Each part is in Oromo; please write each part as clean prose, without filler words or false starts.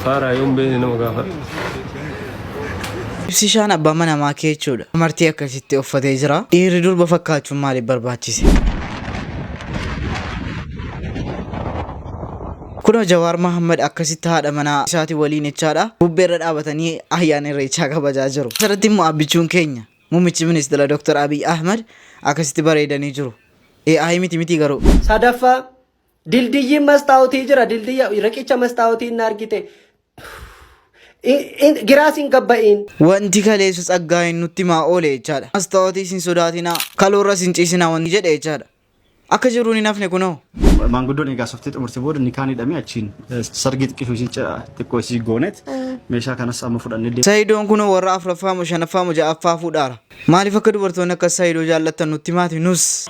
Faaraa yoon beekne nama gaafadhu. Ibsishaan abbaa mana maakii jechuudha. Amartii akkasitti uffatee jira. Dhiirri durba fakkaachuun maaliif barbaachise? Kunoo Jawaar Mahammad akkasitti haadha manaa isaatii waliin jechaadha. Bubbeerra dhaabatanii ayyaana irreechaa kabajaa jiru. Asirratti immoo abbichuun keenya muummichi ministeera Dr. Abiy Ahmad akkasitti bareedanii jiru. AI miti miti garuu. Sadaffaa dildiyyiin mastaawutii jira dildiyya riqicha mastaawutii inni argite giraas hin gabba'iin. Wanti kaleessa Tsaggaayeen nutti himaa oole jechaadha. Mastaawotii isin sodaatinaa, kaloorras hin ciisinaa wanti jedhe jechaadha. Akka jiruun hin hafne kunoo. Maanguddoon egaa softee xumurte booda nikaan hidhamee achiin sargii xiqqishuu ishii xiqqoo isii goonet meeshaa kanas amma fudhannee deemna. Sayidoon kunoo warra afraffaa moo shanaffaa moo ja'affaa fuudhaara. Maaliif akka dubartoonni akkas Sayidoo jaallattan nutti himaati nus.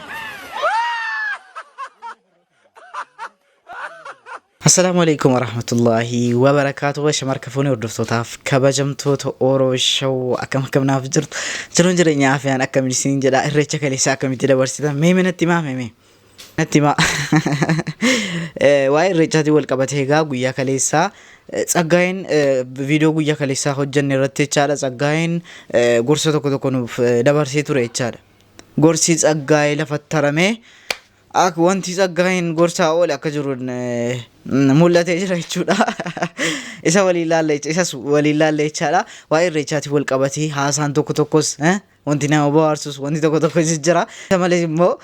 Assalaamu alaikum warahmatullaahi wabarakaatu. Shamarka fuunee hordoftootaaf kabajamtoota Oro Show akkam akkam naaf jirtu. Jiruun jireenya afiyaan akkamiin isiniin jedha. Irreecha kaleessa akkamitti dabarsitan? Mee mee natti himaa mee mee. Natti himaa. Waa'ee irreechaatiin wal qabatee egaa guyyaa kaleessaa Tsaggaayeen viidiyoo guyyaa kaleessaa hojjenne irratti jechaadha. Tsaggaayeen gorsa tokko tokko nuuf dabarsee ture jechaadha. Gorsi Tsaggaayee lafatti haramee Ak wanti Tsaggaayeen gorsaa oole akka jiru mul'atee jira jechuudha. Isa waliin laalla jecha isas waliin laalla jechaadha. Waa'ee irreechaatiin wal qabatee haasaan tokko tokkos wanti nama bohaarsus wanti tokko tokko jira. Isa malees immoo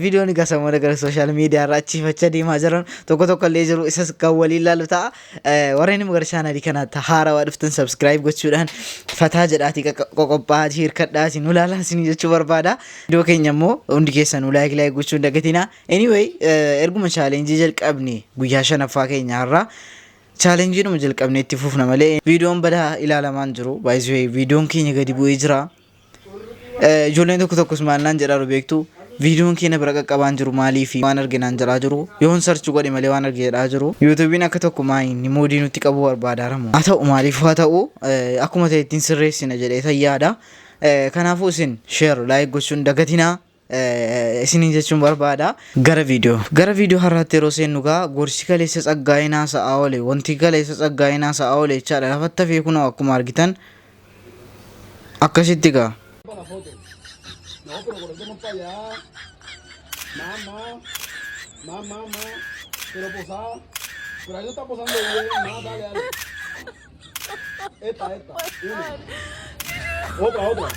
viidiyoon egaa sammuu gara sooshaal miidiyaa irra achiifachaa deemaa jiran tokko tokko illee jiru isas kan waliin laallu ta'a. Warreen immoo gara chaanaalii kanaatti haarawaa dhuftan subscribe gochuudhaan fataa jedhaatii qoqophaa'aatii hirkadhaatii nu laalaa isinii jechuu barbaada. Viidiyoo keenya immoo hundi keessanuu like like gochuu hin dagatinaa. Anyway erguma chaalenjii jalqabne guyyaa shanaffaa keenya har'a chaalenjiidhuma jalqabne itti fufna malee viidiyoon badaa ilaalamaa hin jiru. By the way viidiyoon keenya gadi bu'ee jira. Ijoolleen tokko tokkos maal naan jedhaa jiru beektu viidiyoon keenya bira qaqqabaa hin jiru maaliif waan arge naan jedhaa jiru yoon sarchi godhe malee waan arge jedhaa jiru. Yuutuubiin akka tokko maayin moodii nutti qabuu barbaadaa ramu. Haa ta'u maaliif haa ta'u akkuma ta'e ittiin sirreessina jedhee tayyaadha. Kanaafuu isin share like gochuun dagatinaa isiniin jechuun barbaada. Gara viidiyoo gara viidiyoo har'aatti yeroo seennu gaa gorsi kaleessa Tsaggaayeen haasa'aa oole wanti kaleessa Tsaggaayeen haasa'aa oole jechaadha lafatti hafee kunoo akkuma argitan akkasitti gaa. Otra, otra.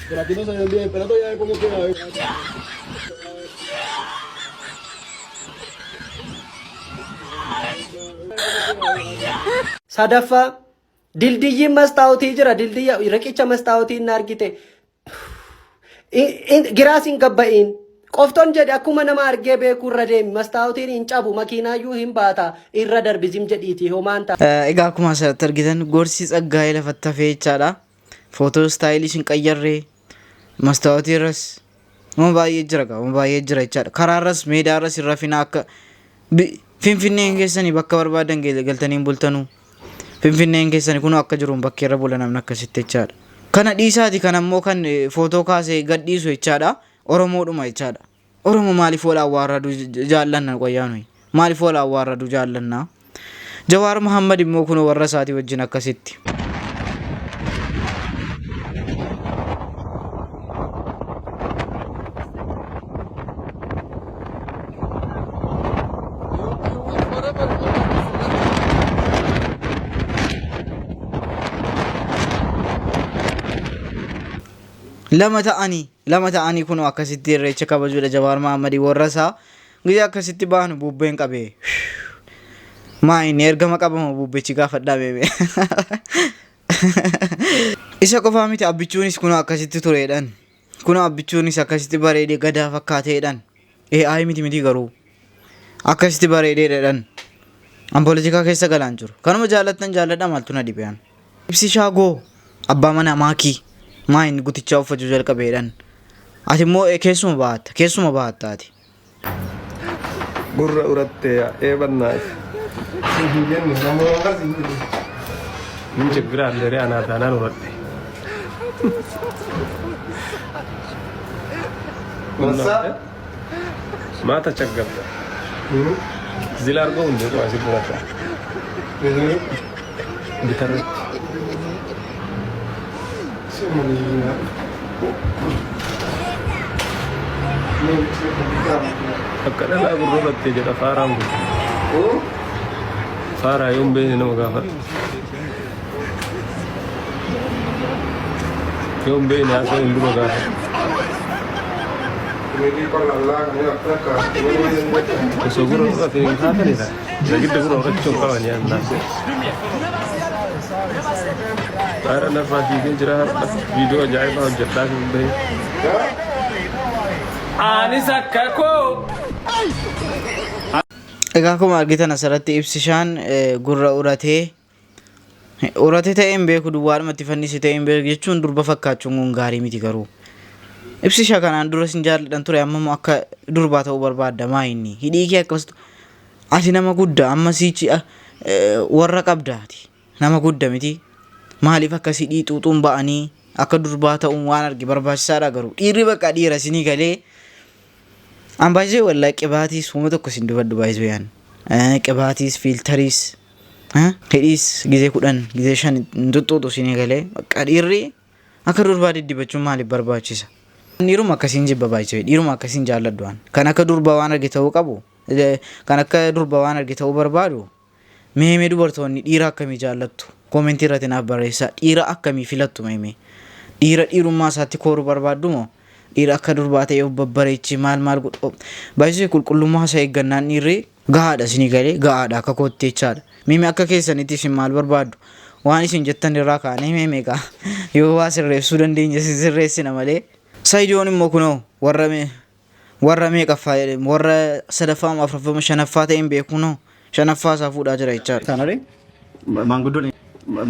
Pero aquí no se ven bien. Espérate ya ver cómo queda. A ver. Sadaffaa dildiyyiin mastaawutii jira dildiyya riqicha mastaawutii inni argite Giraas hin gabba'iin. Qofton jedhi akkuma nama argee beekuu irra deemi mastaawutiin hin cabu makiinaayyuu hin baata irra darbi zim jedhiitii homaan ta'a. Egaa akkuma asirratti argitan gorsi Tsaggaayee lafatti hafee jechaadha. Footoo istaayilii hin qayyarree mastaawotii irras waan baay'ee jira gaa waan baay'ee jira jechaadha. Karaa irras meedaa irras hin rafinaa akka Finfinneen keessanii bakka barbaadan galtanii hin bultanuu. Finfinneen keessani kunoo akka jiruun bakkeerra bula namni akkasitti jechaadha. Kana dhiisaati kan ammoo kan footoo kaasee gadhiisu jechaadha. Oromoodhuma jechaadha. Oromoo maaliif wal awwaarraduu jaallanna qoyyaa nuyi? Maaliif wal awwaarraduu jaallanna? Jawaar Muhammad immoo kunoo warra isaatii wajjin akkasitti. Lama ta'anii lama ta'anii kunoo akkasitti irreecha kabajuudha Jawaar Mahammadii warra isaa guyyaa akkasitti baanu bubbeen qabee maa inni ergama qabama bubbichi gaafadhaa beebe isa qofaa miti abbichuunis kunoo akkasitti tureedhan Kunoo abbichuunis akkasitti bareedee gadaa fakkaatee jedhan. AI miti miti garuu. Akkasitti bareedee jedhan. An poolitikaa keessa galaan jiru. Kanuma jaallattan jaalladha maaltu na dhibe an. Ibsishaa goo abbaa manaa maakii maa inni gutichaa uffachuu jalqabe jedhan. Ati immoo keessuma baatta keessuma baatta ati. Gurra uratte ee bannaati. Hin jenne nama waan hin jenne. Min ችግር አለ ሬ anaa taanaan uradhe. Maata chaggabda. Zila argoo hin beeku asii duratti. Bitarratti. Akka dhalaa gurguratte jedha faaraan kun. Faaraa yoon beekne nama gaafadhu. Yoon beekne haasa'u hin dura gaafadhu. Osoo gurra fudhate hin kaatanidha. Gidda gurra fudhachuu hin qaban yaadnaa. Faara narraa fiigee jira har'a. Viidiyoo ajaa'ibaa hojjedhaa hin bahe. Anis akka koo. Egaa akkuma argitan asirratti ibsishaan gurra uratee uratee ta'ee hin beeku duwwaadhumatti fannise ta'ee hin beeku jechuun durba fakkaachuun kun gaarii miti garuu. Ibsisha kanaan dura sin jaalladhan ture amma immoo akka durbaa ta'uu barbaadda maa inni hidhii kee akkas ati nama guddaa amma siichi warra qabda ati nama gudda miti maaliif akkas hidhii xuuxuun ba'anii akka durbaa ta'uun waan arge barbaachisaadha garuu dhiirri bakka dhiira isinii galee An baay'isee wallahi qibaatiis wama tokko sin dubadhu baay'isee an qibaatiis fiiltariis hidhiis gizee 10 gizee 5 hin xuxxuuxu sin egalee bakka dhiirri akka durbaa diddibachuun maaliif barbaachisa. Dhiiruma akkasiin jibba baay'isee dhiiruma akkasiin jaalladhu an kan akka durbaa waan arge ta'uu qabu kan akka durbaa waan arge ta'uu barbaadu Mee mee dubartoonni dhiira akkamii jaallattu? Koomentii irratti naaf barreessaa. Dhiira akkamii filattu mee mee? Dhiira dhiirummaa isaatti kooruu barbaaddu moo dhiira akka durbaa ta'ee of babbareechee maal maal godhu? Baay'isee qulqullummaa isaa eeggannaan dhiirri gahaadha isinii galee gahaadha akka kootti jechaadha. Mee mee akka keessanitti isin maal barbaaddu? Waan isin jettan irraa kaanee mee meeqa yoo waa sirreessuu dandeenya isin sirreessina malee. Sayidoon immoo kunoo warra mee Warra meeqaffaa jedhe warra sadaffaa moo afuraffaa moo shanaffaa ta'e hin beeku noo shanaffaa isaa fuudhaa jira jechaadha. Taanaree maanguddoon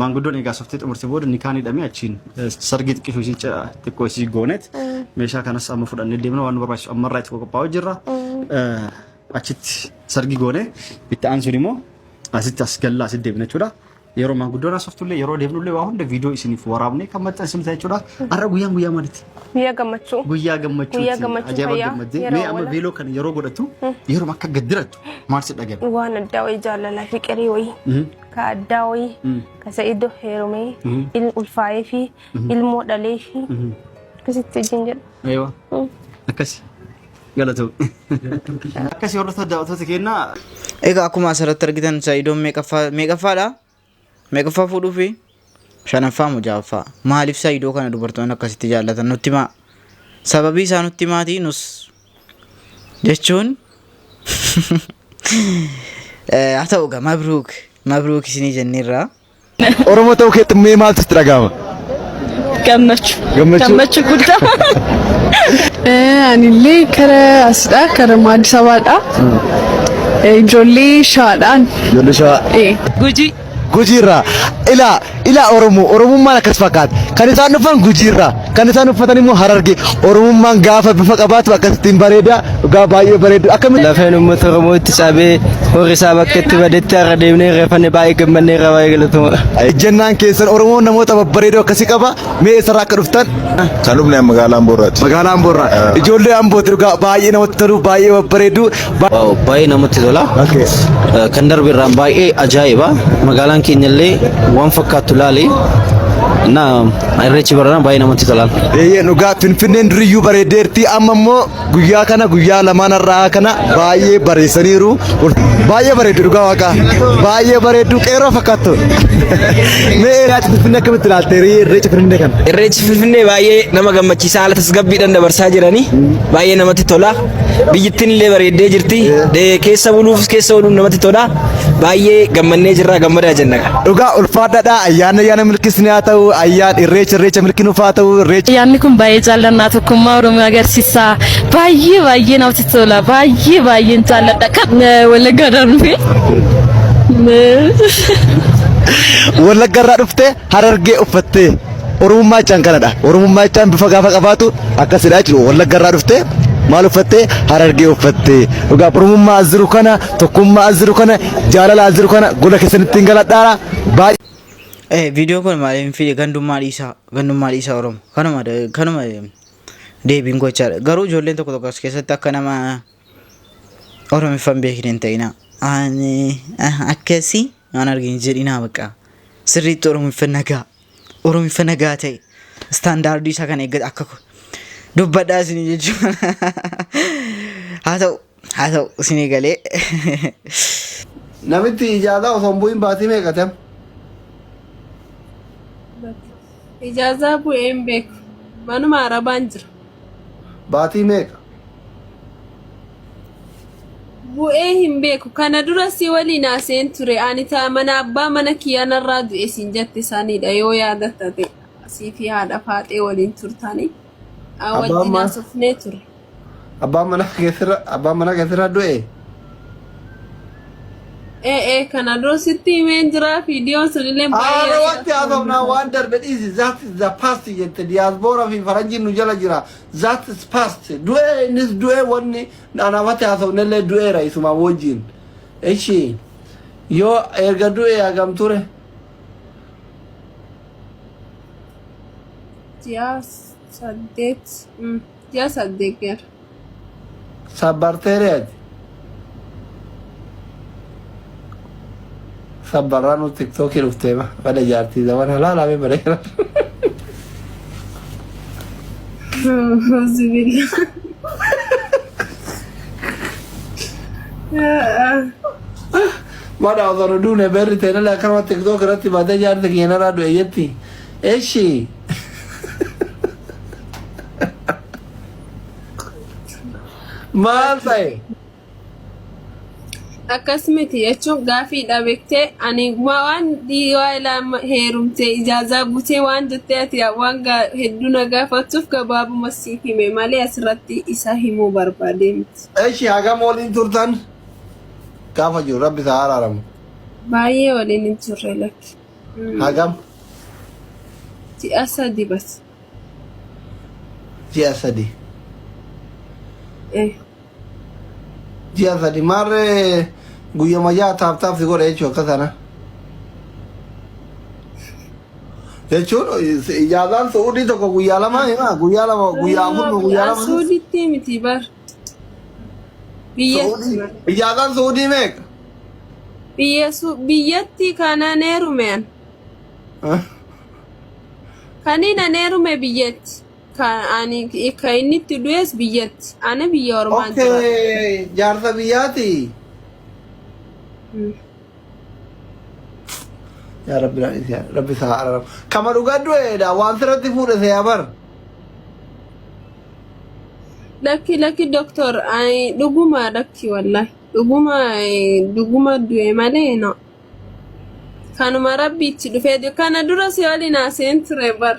maanguddoon egaa softee xumurte booda nikaan hidhamee achiin sargii xiqqishuu isii xiqqoo isii goonet meeshaa kanas amma fudhannee deemna waan nu barbaachisu ammarraa itti qophaa'u jirra. Achitti sargii goone itti aansuun immoo asitti as gallaa asitti deemna jechuudha. Yeroo maanguddoon haasoftu illee yeroo deemnu illee waa hunda viidiyoo isiniif waraabnee kan maxxansinu ta'a jechuudha. Har'a guyyaan guyyaa maaliiti? Guyyaa gammachuu. Guyyaa gammachuuti. Guyyaa gammachuu Ajaa'iba fayyaa. gammaddee. Yeroo Mee amma awwaala. veeloo kana yeroo godhattu yeroo akka gad dirattu maal si dhaga'ame? Waan addaa wayii jaalalaa fi qirii wayii. Ka addaa wayii. Ka Sa'iidoo heerumee. Ilmi ulfaa'ee fi ilmoo dhalee fi. Akkasitti wajjin jedha. Eewa. Akkasi. Galatoo. Akkasi hordoftoota daawwattoota keenyaa. Egaa akkuma asirratti argitan Sa'idoon meeqaffaa meeqaffaadha? Meeqaffaa fuudhuufi? Shanaffaa moo ja'affaa? Maaliif Sa'idoo kana dubartoonni akkasitti jaallatan nutti himaa? Sababii isaa nutti himaatii nus jechuun haa ta'u egaa mabruuk mabruuk isinii jenneerra. Oromoo ta'uu keetti mee maaltu sitti dhaga'ama? Gammachuu. Gammachuu. Gammachuu guddaa. Anillee kara asidha kara Addis Ababaadha. Ijoollee shawaadhaan. Ijoollee shawaa. Gujii. Gujii irraa. Ilaa ilaa Oromoo Oromummaan akkas fakkaata. Kan isaan dhufan Gujii irraa. Kan isaan uffatan immoo Hararge. Oromummaan gaafa bifa qabaatu akkasittiin bareeda. Dhugaa baay'ee bareedu. Akkamitti Lafeen uummata Oromoo itti cabee horri isaa bakka itti badetti har'a deemnee irreeffanne baay'ee gammannee irra baay'ee galatoomaa. Ejjennaan keessan Oromoon namoota babbareedoo akkasii qaba. Mee eessarraa akka dhuftan? Kan dhufne magaalaa Amboorraati. Magaalaa Amboorraa. Ijoollee Ambooti dhugaa baay'ee namatti tolu, baay'ee babbareedu. Waaw baay'ee namatti tola. Kan darbe irraan baay'ee ajaa'iba. Magaalaan keenya illee waan fakkaattu laali. Na irreechi baranaa baay'ee namatti tola. Eeyyee dhugaa Finfinneen duriyyuu bareeddeerti amma immoo guyyaa kana guyyaa lamaan har'aa kana baay'ee bareessaniiru. Baay'ee bareeddu dhugaa waaqaa. Baay'ee bareeddu qeerroo fakkaattu. Mee eeraatti Finfinnee akkamitti ilaalte irreecha Finfinnee kana? Irreechi Finfinnee baay'ee nama gammachiisa haala tasgabbiidhaan dabarsaa jiranii baay'ee namatti tola. Biyyittiin illee bareeddee jirti. Keessa buluufis keessa ooluun namatti tola. Baay'ee gammannee jirra gammadaa jenna. Dhugaa ulfaadhaadha ayyaanni ayyaana milkisni haa ta'u ayyaan irreecha irreecha milki nuuf haa ta'u irreecha. Ayyaanni kun baay'ee jaallannaa tokkummaa Oromoo agarsiisa. Baay'ee baay'ee namatti tola. Baay'ee baay'een jaalladha. Kan Wallaggaadhaan dhufe. Wallagga irraa dhufte Harargee uffattee Oromummaa jechaan kanadha. Oromummaa jechaan bifa gaafa qabaatu akkasidha jechuudha. Wallagga irraa dhuftee maal uffattee Harargee uffattee. Dhugaa Oromummaa as jiru kana tokkummaa as jiru kana jaalala as jiru kana gola keessanitti hin galadhaara. Baay'ee. Eh, viidiyoo kun maaliif hin fide gandummaa dhiisaa gandummaa dhiisaa Oromo kanuma kanuma deebiin gochaadha garuu ijoolleen tokko tokko as keessatti akka nama Oromiffa hin beekne hin ta'inaa. Ani akkasii waan arginu jedhinaa bakka sirriitti Oromiffa nagaa Oromiffa nagaa ta'e istaandaardii isaa kan eeggate akka dubbadhaa isinii jechuudha. Haa ta'u haa ta'u isinii galee. Namitti ijaazaa osoo hin bu'in baatii meeqa ta'e? Ijaazaa bu'ee hin beeku. Manuma Arabaan jira. Baatii meeqa? Bu'ee hin beeku. Kana dura si waliin haasa'een ture. Ani taa mana abbaa mana kiyyaa narraa du'e siin jette sanidha yoo yaadatta ta'e. Sii fi haadha faaxee waliin turtanii. Abbaan Wajjin maa- haasofnee ture. Abbaan mana keessirra abbaan mana keessirra du'e. Ee ee kana dura sitti himeen jira viidiyoon sunillee baay'ee Haala wanti haasofnaa waan darbe dhiisi that is the past jette diyaaspoora fi faranjiin nu jala jira that is past du'e innis du'e wanni anaafatti haasofnellee du'eera isuma wajjin. Ishi yoo erga du'e hagam ture? Ji'a 8 ji'a 8 gara. Sabbarteere ati. Sabbarraa nu tiktookii dhuftee ma bada jaartii zamana laalaa bareera. Zibila. Bada osoo nu duune beerri teenalee akkanuma tiktook irratti baatee jaarti kiyya narraa du'e jetti. Eshi. Maal ta'e? Akkas miti jechuun gaafiidha beektee ani waan dhiiraa ilaa heerumtee ijaazaa butee waan jettee ati waan hedduu na gaafattuuf gabaabuma siif hime malee asirratti isa himuu barbaadee miti. Eshi hagam waliin turtan? Gaafa jiru rabbi isaa araaramu. Baay'ee waliin hin turre lakki. Hagam? Ji'a 3 bas. Ji'a 3. Eh. Ji'a 3 maarree guyyama ja'a taaf taaf si godha jechuun akka sana. Jechuun ijaazaan su'uudii tokko guyyaa 2 himaa guyyaa 2 guyyaa 4 guyyaa 2. Suuditti miti bar. Biyyatti. Su'uudii ijaazaan su'uudii meeqa? Biyya su biyyatti kanan heerume an. Kanin an heerume biyyatti. Kan ani kan inni itti du'es biyyatti. Ana biyya ormaan jiraadha. Okay, jaarsa biyyaati. Yaa Rabbi na dhiisi, yaa Rabbi isaa haa araaramu. Kama dhugaa du'eedha waan sirratti fuudhe seeyaa bar. Lakki lakki doktor ani dhuguma lakki wallahi dhuguma dhuguma du'e malee no. Kanuma rabbi itti dhufee kana dura si waliin haasa'een ture bar.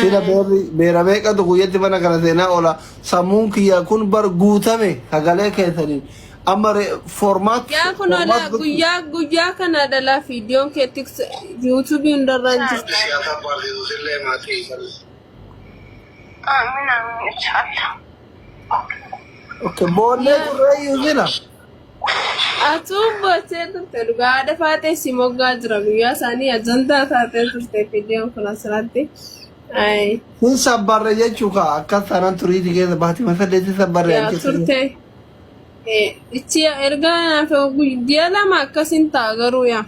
Sila beerri beera meeqatu guyyatti mana kana seenaa oola. Sammuun kiyya kun bar guutame sagalee keessaniin. Amma formaat Yaa kun ola formaat gochuuf. guyyaa guyyaa kana dhalaa viidiyoon kee tiks yuutuubii hundarra hin jirtu. Siyaasa barsiisu sillee maatii isaanii. Amiin amiin inshallah. Okay, boonnee turreeyyuu sila. Atuu bootee turte dhugaa haadha faatee si moggaa jira guyyaa isaanii ajandaa taatee turte viidiyoon kun asirratti. Ay, Hin sabbarre jechuu kaa akkas taanaan turiitii keessa baatii 8 sabbarre yaa achi turte. Ichi ergaa naaf guyyaa 2 akkasin ta'a garuu yaa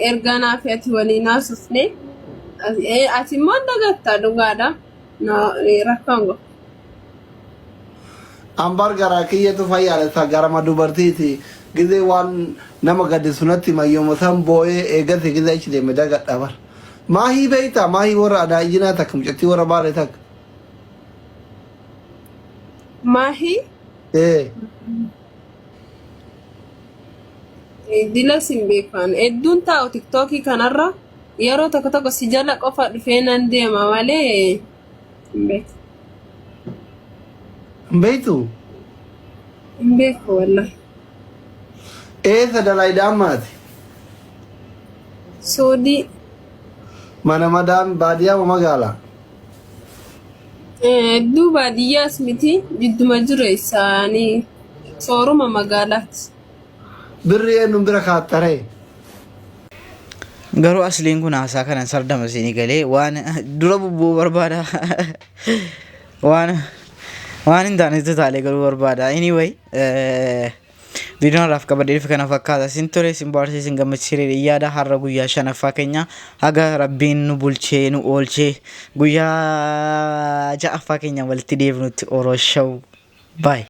ergaa naaf ati waliin haasofne ati immoo dagatta dhugaadha. Rakkoon qabu. Ambar garaa kiyyatu fayyaalessa garama dubartiiti. Gizee waan nama gaddisu natti mayyooma san boo'ee eegasi gizee achi deeme dagadha bar. Maahii beektaa maahii warra adaayinaa takka mucattii warra baale takka. Maahii Ee. dilas hin beekan. Hedduun taa'u tiktookii kanarra yeroo tokko tokko si jala qofa dhufee nan deema malee hin beeku. Hin beektu? Hin beeku wallahi. Eessa dalayda ammaati? Suudii. Mana madaam baadiyyaa moo magaalaa? Hedduu baadiyyaas miti jidduma jiru isaanii sooruma magaalaati. Birri eenyuun bira kaattaree? Garuu asliin kun haasaa kanan sardama isinii galee waan dura bubbuu barbaada. Waan waan hin taanetti taalee galuu barbaada. Anyway, Viidiyoon har'aaf qabadhee dhufe kana fakkaata. Isin tole, isin bohaarsee, isin gammachiisee yaada. Har'a guyyaa shanaffaa keenya, haga Rabbiin nu bulchee nu oolchee guyyaa ja'affaa keenya walitti deebinutti, Oro Show. Bye.